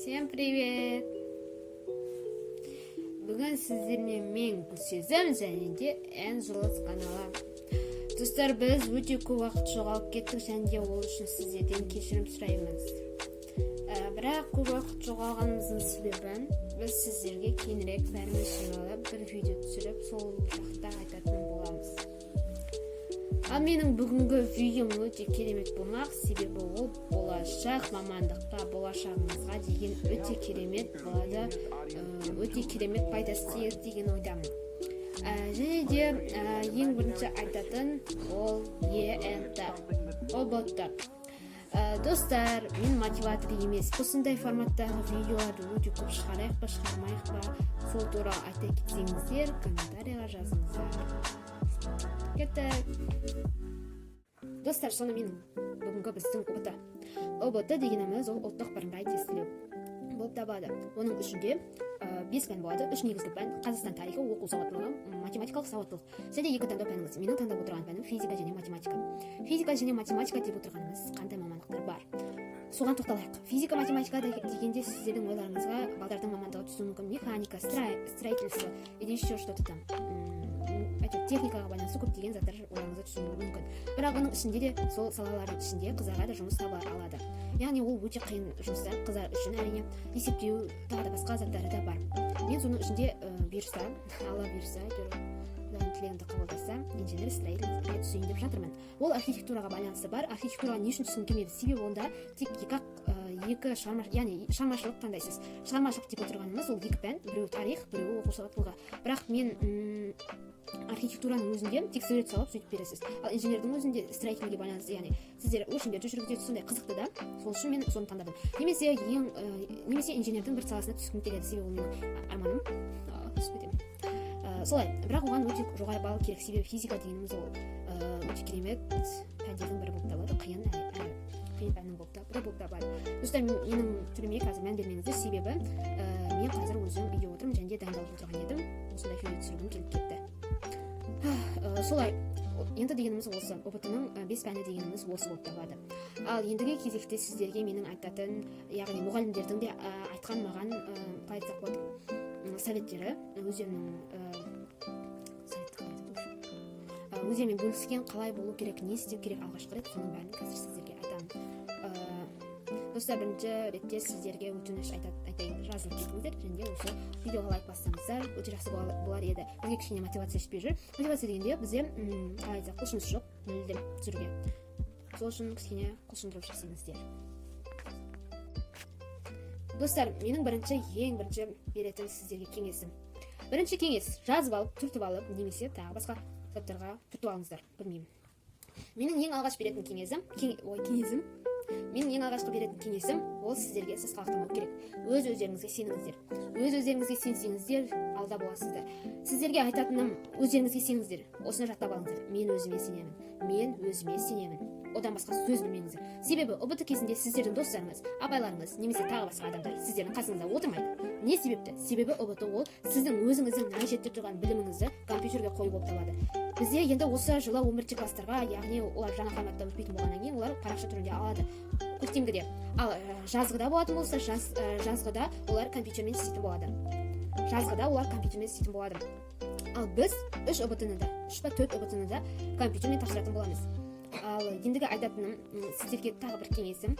Всем привет! Бүгін сіздермен мен, Гүлсезім, және де Энджелос каналы. Достар, біз өте көп уақыт жоғалып кеттік және де ол үшін сіздерден кешірім сұраймыз. Бірақ көп уақыт жоғалғанымыздың себебін біз сіздерге кейінірек бәріміз жиналып бір видео түсіріп, сол жақта айтатын боламыз. Ал менің бүгінгі видеом өте керемет болмақ, себебі ол болашақ мамандыққа, болашағыңызға деген өте керемет болады, өте керемет пайдасы тиеді деген ойдамын. Және де ең бірінші айтатын ол ЕНТ, ҰБТ. Достар, мен мотиватор емес. Осындай форматтағы видеоларды өте көп шығарайық па, шығармайық па, сол туралы айта кетсеңіздер, комментарийға жазыңыздар. Кеттік, достар. Сонымен, бүгінгі біздің ҰБТ. ҰБТ дегеніміз ол ұлттық бірыңғай тестілеу болып табылады. Оның ішінде бес пән болады: үш негізгі пән, Қазақстан тарихы, оқу сауаттылығы, математикалық сауаттылық және екі таңдау пәніңіз. Менің таңдап отырған пәнім физика және математика. Физика және математика деп отырғанымыз, қандай мамандықтар бар, соған тоқталайық. Физика, математика дегенде сіздердің ойларыңызға балдардың мамандығы түсуі мүмкін: механика, строительство или еще что то там. Әйтеуір техникаға байланысты көптеген заттар ойларыңызға түсуі мүмкін. Бірақ оның ішінде де, сол салалардың ішінде қыздарға да жұмыс таба алады, яғни ол өте қиын жұмыстар қыздар үшін, әрине, есептеу, тағы да басқа заттары да бар. Мен соның ішінде, бұйырса, Алла бұйырса, әйтеуір Құдайым тілегімді қабылдаса, инженер строительге түсейін деп жатырмын. Ол архитектураға байланысты бар. Архитектураға не үшін түскім келмеді? Себебі онда тек екі ақ екі шығарма, яғни шығармашылық таңдайсыз. Шығармашылық деп отырғанымыз ол екі пән: біреуі тарих, біреуі оқу сауаттылығы. Бірақ мен архитектураның өзінде тек сурет салып, сөйтіп бересіз, ал инженердің өзінде строительге байланысты, яғни сіздер өлшемдерді жүргізесіз. Сондай қызықты да, сол үшін мен соны таңдадым. Немесе ең немесе инженердің бір саласына түскім келеді, себебі ол менің арманым. Түсіп кетемін. Солай, бірақ оған өте жоғары балл керек, себебі физика дегеніміз ол өте керемет пәндердің бірі болып табылады, қиын әрі қиын пәннің бірі болып табылады. Достар, менің түріме қазір мән бермеңіздер, себебі мен қазір өзім үйде отырмын және де дайындалып отырған едім, осындай видео түсіргім келіп кетті. Солай, енді дегеніміз осы, ҰБТ ның бес пәні дегеніміз осы болып табылады. Ал ендігі кезекте сіздерге менің айтатын, яғни мұғалімдердің де айтқан маған, қалай айтсақ болады, советтері, өздерінің совет қалай айтады уже? Өздерімен бөліскен, қалай болу керек, не істеу керек алғашқы рет, соның бәрін қазір сіздерге айтамын. Достар, бірінші ретте сіздерге өтініш айтайын: жазылып кетіңіздер және де осы видеоға лайк бассаңыздар, өте жақсы болар еді. Бізге кішкене мотивация жетпей жүр. Мотивация дегенде, бізде қалай айтсақ, құлшыныс жоқ мүлдем түсіруге, сол үшін кішкене құлшындырып жіберсеңіздер. Достар, менің бірінші, ең бірінші беретін сіздерге кеңесім, бірінші кеңес: жазып алып, түртіп алып немесе тағы басқа заттарға түртіп алыңыздар, білмеймін. Менің ең алғаш беретін кеңесім, ой, кеңесім, менің ең алғашқы беретін кеңесім ол сіздерге сасқалақтамау керек. Өз өздеріңізге сеніңіздер. Өз өздеріңізге сенсеңіздер, алда боласыздар. Сіздерге айтатыным: өздеріңізге сеніңіздер. Осыны жаттап алыңыздар: мен өзіме сенемін, мен өзіме сенемін. Одан басқа сөз білмеңіздер, себебі ҰБТ кезінде сіздердің достарыңыз, апайларыңыз немесе тағы басқа адамдар сіздердің қасыңызда отырмайды. Не себепті? Себебі ҰБТ ол сіздің өзіңіздің мына жерде тұрған біліміңізді компьютерге қою болып табылады. Бізде енді осы жылы 11 класстарға, яғни олар жаңа форматта өтпейтін болғаннан кейін, олар парақша түрінде алады көктемгіде. Ал жазғыда болатын болса, жазғыда олар компьютермен істейтін болады. Жазғыда олар компьютермен істейтін болады. Ал біз үш ҰБТ ны да, үш па, төрт ҰБТ ны да компьютермен тапсыратын боламыз. Ал ендігі айтатыным, сіздерге тағы бір кеңесім: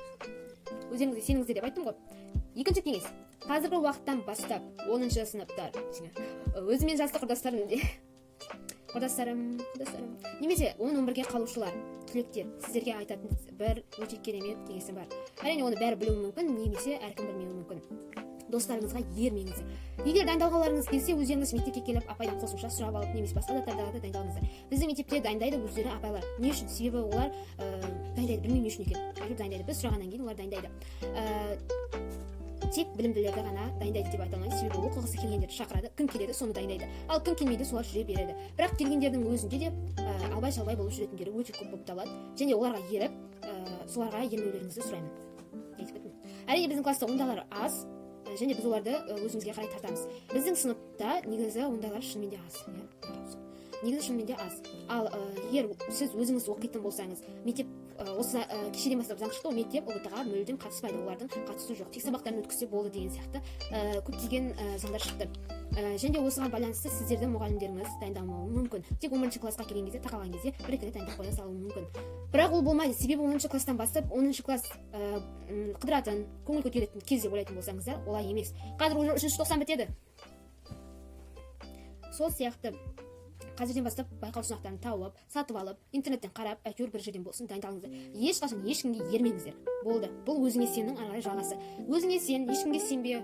өздеріңізге сеніңіздер деп айттым ғой. Екінші кеңес: қазіргі уақыттан бастап 10-сыныптар, өзімен жасты құрдастарым, құрдастарым немесе 10-11-ге қалушылар, түлектер, сіздерге айтатын бір өте керемет кеңесім бар. Әрине, оны бәрі білуі мүмкін немесе әркім білмеуі мүмкін. Достарыңызға ермеңіздер. Егер дайындалғыларыңыз келсе, өздеріңіз мектепке келіп, апайдан қосымша сұрап алып немесе басқа заттарға да дайындалыңыздар. Біздің мектепте дайындайды өздері апайлар. Не үшін? Себебі олар дайындайды, білмеймін не үшін екенін, әйтеуір дайындайды. Біз сұрағаннан кейін олар дайындайды. Тек білімділерді ғана дайындайды деп айта алмаймын, себебі оқығысы келгендерді шақырады. Кім келеді, соны дайындайды, ал кім келмейді, солар жүре береді. Бірақ келгендердің өзінде де албай шалбай болып жүретіндері өте көп болып табылады және оларға еріп, соларға ермеулеріңізді сұраймын. Айтып кеттім. Әрине, біздің класста ондайлар аз және біз оларды өзімізге қарай тартамыз. Біздің сыныпта негізі ондайлар шынымен де аз, иә. Негізі шынымен де аз. Ал егер сіз өзіңіз оқитын болсаңыз, мектеп осы кешеден бастап заң шықты ғой, мектеп ҰБТ ға мүлдем қатыспайды, олардың қатысы жоқ, тек сабақтарын өткізсе болды деген сияқты көптеген заңдар шықты. Және де осыған байланысты сіздердің мұғалімдеріңіз дайындалмауы мүмкін. Тек 11-ші классқа келген кезде, тақалған кезде бір екі рет дайындап қоя салуы мүмкін, бірақ ол болмайды. Себебі 10-шы класстан бастап, 10-шы класс қыдыратын, көңіл көтеретін кез деп ойлайтын болсаңыздар, олай емес. Қазір уже үшінші тоқсан бітеді. Сол сияқты қазірден бастап байқау сынақтарын тауып, сатып алып, интернеттен қарап, әйтеуір бір жерден болсын дайындалыңыздар. Ешқашан ешкімге ермеңіздер, болды. Бұл өзіңе сеннің ары қарай жалғасы. Өзіңе сен, ешкімге сенбе,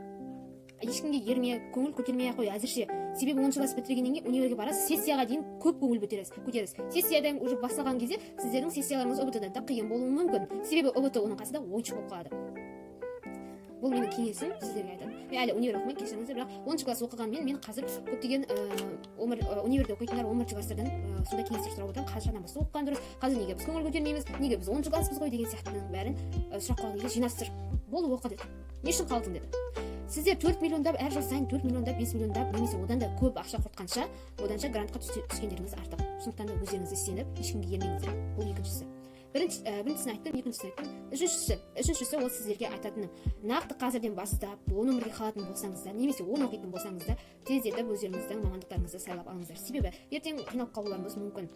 ешкімге ерме, көңіл көтермей ақ қой әзірше. Себебі 10-шы класс бітіргеннен кейін универге барасыз, сессияға дейін көп көңіл көтересіз. Сессиядан уже басталған кезде сіздердің сессияларыңыз ҰБТ дан да қиын болуы мүмкін, себебі ҰБТ оның қасында ойыншық болып қалады. Бұл менің кеңесім сіздерге айтамын. Мен әлі универ оқымаймын, кешіріңіздер, бірақ 10-шы класс оқығанмен, мен қазір көптеген универде оқитындар, 11-ші класстардан сондай кеңестер сұрап отырамын: қашаннан бастап оқыған дұрыс, қазір неге біз көңіл көтермейміз, неге біз 10-шы класспыз ғой деген сияқтының бәрін сұрақ қойған кезде, жинастыр болды, оқы деді, не үшін қалдың деді. Сіздер 4 миллиондап, әр жыл сайын 4 миллиондап, 5 миллиондап немесе одан да көп ақша құртқанша, оданша грантқа түскендеріңіз артық. Сондықтан да өздеріңізге сеніп, ешкімге ермеңіздер. Бұл екіншісі. Біріншісін айттым, екіншісін айттым. Үшіншісі, ол сіздерге айтатыным: нақты қазірден бастап 11-ге қалатын болсаңыздар немесе 10 оқитын болсаңыздар, тездетіп өздеріңіздің мамандықтарыңызды сайлап алыңыздар. Себебі ертең қиналып қалуларыңыз мүмкін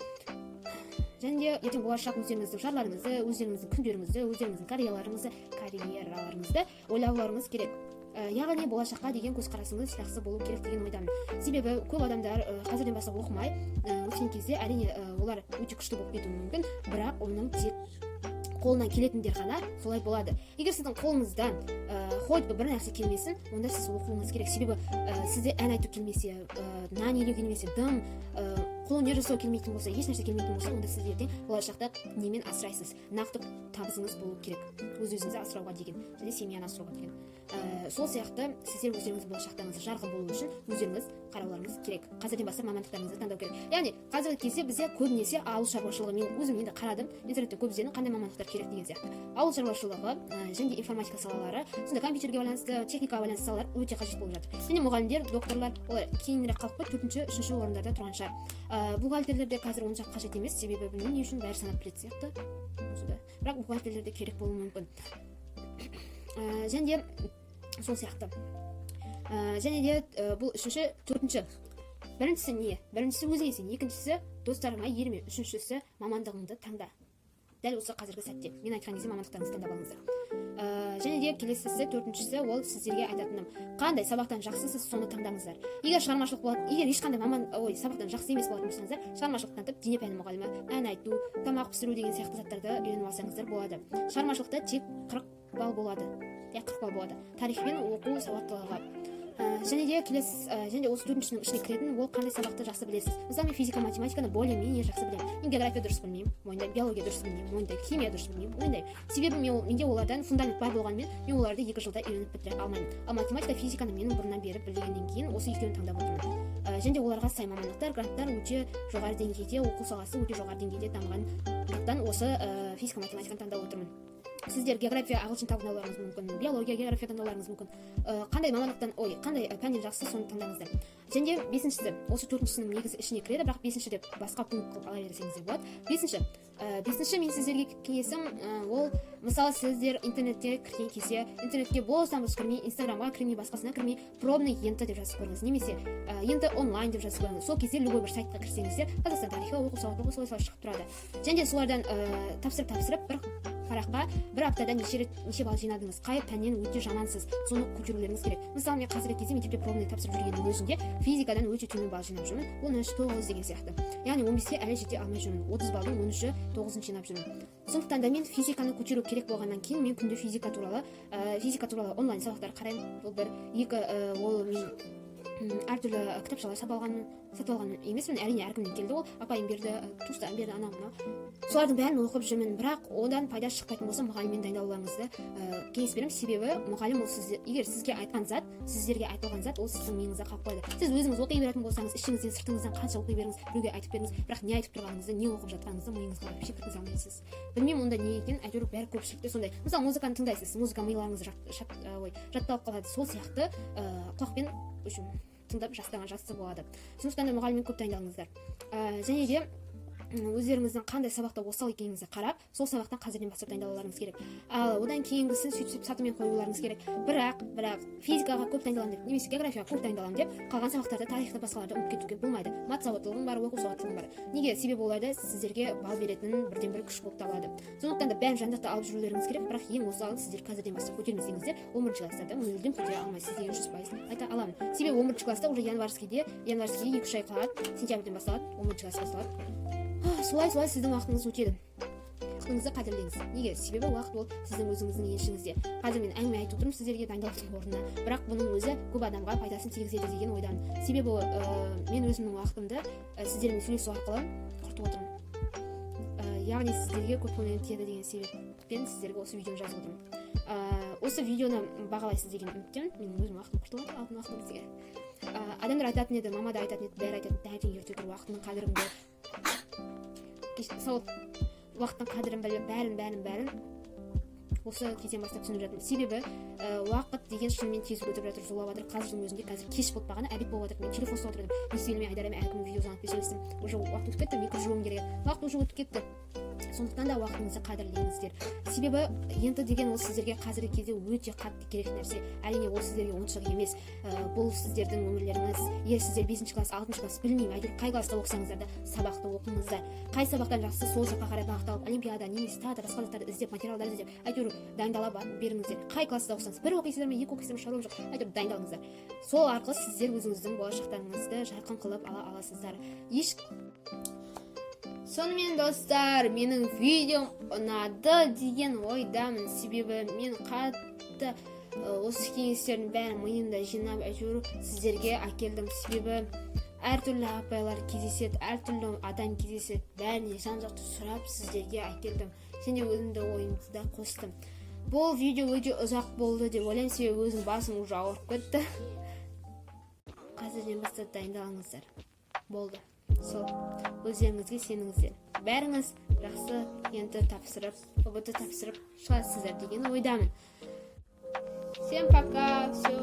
және де ертең болашақ өздеріңіздің жарларыңызды, өздеріңіздің күндеріңізді, өздеріңіздің карьераларыңызды ойлауларыңыз керек. Яғни болашаққа деген көзқарасыңыз жақсы болу керек деген ойдамын. Себебі көп адамдар қазірден бастап оқымай өскен кезде, әрине, олар өте күшті болып кетуі мүмкін, бірақ оның тек қолынан келетіндер ғана солай болады. Егер сіздің қолыңыздан хоть бы бір нәрсе келмесін, онда сіз оқуыңыз керек. Себебі сізде ән айту келмесе, нан илеу келмесе, дым қолөнер жасау келмейтін болса, еш нәрсе келмейтін болса, онда сіз ертең болашақта немен асырайсыз? Нақты табысыңыз болу керек өз өзіңізді асырауға деген және семьяны асырауға деген. Сол сияқты сіздер өздеріңіз болашақтарыңыз жарқын болу үшін өздеріңіз қарауларыңыз керек. Қазірден бастап мамандықтарыңызды таңдау керек. Яғни қазіргі кезде бізде көбінесе ауыл шаруашылығы. Мен өзім енді қарадым, интернеттен көп іздедім, қандай мамандықтар керек деген сияқты. Ауыл шаруашылығы және де информатика салалары, сондай компьютерге байланысты, техникаға байланысты салалар өте қажет болып жатыр. Және мұғалімдер, докторлар, олар кейінірек қалып қойды, төртінші, үшінші орындарда тұрған шығар. Бухгалтерлер де қазір онша қажет емес, себебі білмеймін не үшін, бәрі санап білетін сияқты осы да. Бірақ бухгалтерлер де керек болуы мүмкін. Және де сол сияқты және де бұл үшінші. Төртінші. Біріншісі не? Біріншісі өзіңе сен, екіншісі достарыңа ерме, үшіншісі мамандығыңды таңда. Дәл осы қазіргі сәтте мен айтқан кезде мамандықтарыңызды таңдап алыңыздар. Және де келесісі, төртіншісі, ол сіздерге айтатыным: қандай сабақтан жақсысыз, соны таңдаңыздар. Егер шығармашылық болады, егер ешқандай маман ой сабақтан жақсы емес болатын болсаңыздар, шығармашылық танытып, дене пәні мұғалімі, ән айту, тамақ пісіру деген сияқты заттарды үйреніп алсаңыздар болады. Шығармашылықта тек 40 балл болады, иә, 40 балл болады тарих пен оқу сауаттылығы. Және де келесі және де осы төртіншінің ішіне кіретін ол қандай сабақты жақсы білесіз. Мысалы, мен физика, математиканы более менее жақсы білемін. Мен география дұрыс білмеймін, мойындаймын, биология дұрыс білмеймін, мойындаймын, химия дұрыс білмеймін, мойындаймын. Себебі менде олардан фундамент бар болғанымен, мен оларды 2 жылда үйреніп бітіре алмаймын. Ал математика, физиканы менің бұрыннан бері білгеннен кейін, осы екеуін таңдап отырмын. Және де оларға сай мамандықтар, гранттар өте жоғары деңгейде, оқу саласы өте жоғары деңгейде дамығандықтан, осы физика, математиканы таңдап отырмын. Сіздер география, ағылшын таңдауларыңыз мүмкін, биология, география таңдауларыңыз мүмкін. Қандай мамандықтан ой қандай пәннен жақсы, соны таңдаңыздар. Және де бесіншісі, осы төртіншісінің негізі ішіне кіреді, бірақ бесінші деп басқа пункт қылып ала берсеңіз де болады. Бесінші мен сіздерге кеңесім, ол мысалы, сіздер интернетте кірген кезде, интернетке бостан бос кірмей, Инстаграмға кірмей, басқасына кірмей, пробный ЕНТ деп жазып көріңіз немесе ЕНТ онлайн деп жазып көріңіз. Сол кезде любой бір сайтқа кірсеңіздер, Қазақстан тарихы, оқу сауаттылығы, солай солай шығып тұрады. Және де солардан тапсырып, тапсырып, бір параққа бір аптада неше рет, неше балл жинадыңыз, қай пәннен өте жамансыз, соны көтерулеріңіз керек. Мысалы, мен қазіргі кезде мектепте пробный тапсырып жүргеннің өзінде физикадан өте төмен балл жинап жүрмін, 13, 9 деген сияқты. Яғни 15-ке әлі жете алмай жүрмін, 30 баллдың 13-і, 9-ын жинап жүрмін. Сондықтан да мен физиканы көтеру керек болғаннан кейін, мен күнде физика туралы онлайн сабақтар қараймын. Ол бір, екі, ол мен әртүрлі кітапшалар сатып алған емеспін, әрине, әркімнен келді ол: апайым берді, туыстарым берді, анау мынау солардың бәрін оқып жүрмін. Бірақ одан пайда шықпайтын болса, мұғаліммен дайындауларыңызды кеңес беремін. Себебі мұғалім ол сізді, егер сізге айтқан зат, сіздерге айтылған зат, ол сіздің миыңызда қалып қояды. Сіз өзіңіз оқи беретін болсаңыз, ішіңізден, сыртыңыздан қанша оқи беріңіз, біреуге айтып беріңіз, бірақ не айтып тұрғаныңызды, не оқып жатқаныңызды миыңызға вообще кіргізе алмайсыз. Білмеймін, онда не екенін, әйтеуір бәрі көпшілікте сондай. Мысалы, музыканы тыңдайсыз, музыка миларыңызда жатталып қалады. Сол сияқты құлақпен, в общем, тыңдап жаттаған жақсы болады. Сондықтан да мұғаліммен көп дайындалыңыздар. Және де өздеріңіздің қандай сабақта осал екеніңізді қарап, сол сабақтан қазірден бастап дайындалуларыңыз керек. Ал одан кейінгісін сөйтіп сөйтіп сатымен қоюларыңыз керек. Бірақ физикаға көп дайындаламын деп немесе географияға көп дайындаламын деп, қалған сабақтарды, тарихты, басқаларды ұмытып кетуге болмайды. Мат сауаттылығың бар, оқу сауаттылығың бар. Неге? Себебі оларда сіздерге балл беретін бірден бір күш болып табылады. Сондықтан да бәрін жан жақты алып жүрулеріңіз керек. Бірақ ең осалын сіздер қазірден бастап көтермесеңіздер, 11-класстарда мүлдем көтере алмайсыз деген 100% айта аламын. Себебі 11-класста уже январьскийде 2-3 ай қалады, сентябрьден басталады, 11-класс басталады. Солай, солай сіздің уақытыңыз өтеді. Уақытыңызды қадірлеңіз. Неге? Себебі уақыт ол сіздің өзіңіздің еншіңізде. Қазір мен әңгіме айтып отырмын сіздерге дайындалудың орнына, бірақ бұның өзі көп адамға пайдасын тигізеді деген ойдамын. Себебі мен өзімнің уақытымды сіздермен сөйлесу арқылы құртып отырмын. Яғни сіздерге көп көмегім тиеді деген себеппен сіздерге осы видеоны жазып отырмын. Осы видеоны бағалайсыз деген үміттемін. Менің өзім уақытым құртылып жатыр, алтын уақытым бізге. Адамдар айтатын еді, мама да айтатын еді, бәрі айтатын: «Таңертең ерте тұр, уақытының қадірін біл, сол уақыттың қадірін біл». Бәрін, бәрін, бәрін осы кезден бастап түсініп жатырмын. Себебі уақыт деген шынымен тез өтіп жатыр, зулап жатыр. Қазірдің өзінде, қазір кеш болып бағана обед болып жатыр, мен телефон ұстап отыр едім, не істей Айдарамен әркім видеозвонокпен сөйлестім. Уже уақыт өтіп кетті, мен кір жууым керек еді, уақыт уже өтіп кетті. Сондықтан да уақытыңызды қадірлеңіздер. Себебі ЕНТ деген ол сіздерге қазіргі кезде өте қатты керек нәрсе. Әрине, ол сіздерге ойыншық емес. Бұл сіздердің өмірлеріңіз. Егер сіздер бесінші класс, алтыншы класс, білмеймін, әйтеуір қай класста оқысаңыздар да, сабақты оқыңыздар. Қай сабақтан жақсы, сол жаққа қарай бағытталып, олимпиада немесе тағы да басқа заттарды іздеп, материалдар іздеп, әйтеуір дайындала беріңіздер. Қай класста оқысаңыз, бір оқисыздар ма, екі оқисыздар ма, шаруам жоқ, әйтеуір дайындалыңыздар. Сол арқылы сіздер өзіңіздің болашақтарыңызды жарқын қылып ала аласыздар. Еш Сонымен, достар, менің видеом ұнады деген ойдамын. Себебі мен қатты осы кеңестердің бәрін миымда жинап, әйтеуір сіздерге әкелдім. Себебі әртүрлі апайлар кездеседі, әртүрлі адам кездеседі, бәріне жан жақты сұрап, сіздерге әкелдім және өзімді ойымды да қостым. Бұл видео өте ұзақ болды деп ойлаймын, себебі өзім басым уже ауырып кетті. Қазірден бастап дайындалыңыздар, болды. Сол өздеріңізге сеніңіздер. Бәріңіз жақсы ЕНТ тапсырып, ҰБТ тапсырып шығасыздар деген ойдамын. Всем пока, все,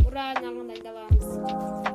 ура, нағын дайындаламыз.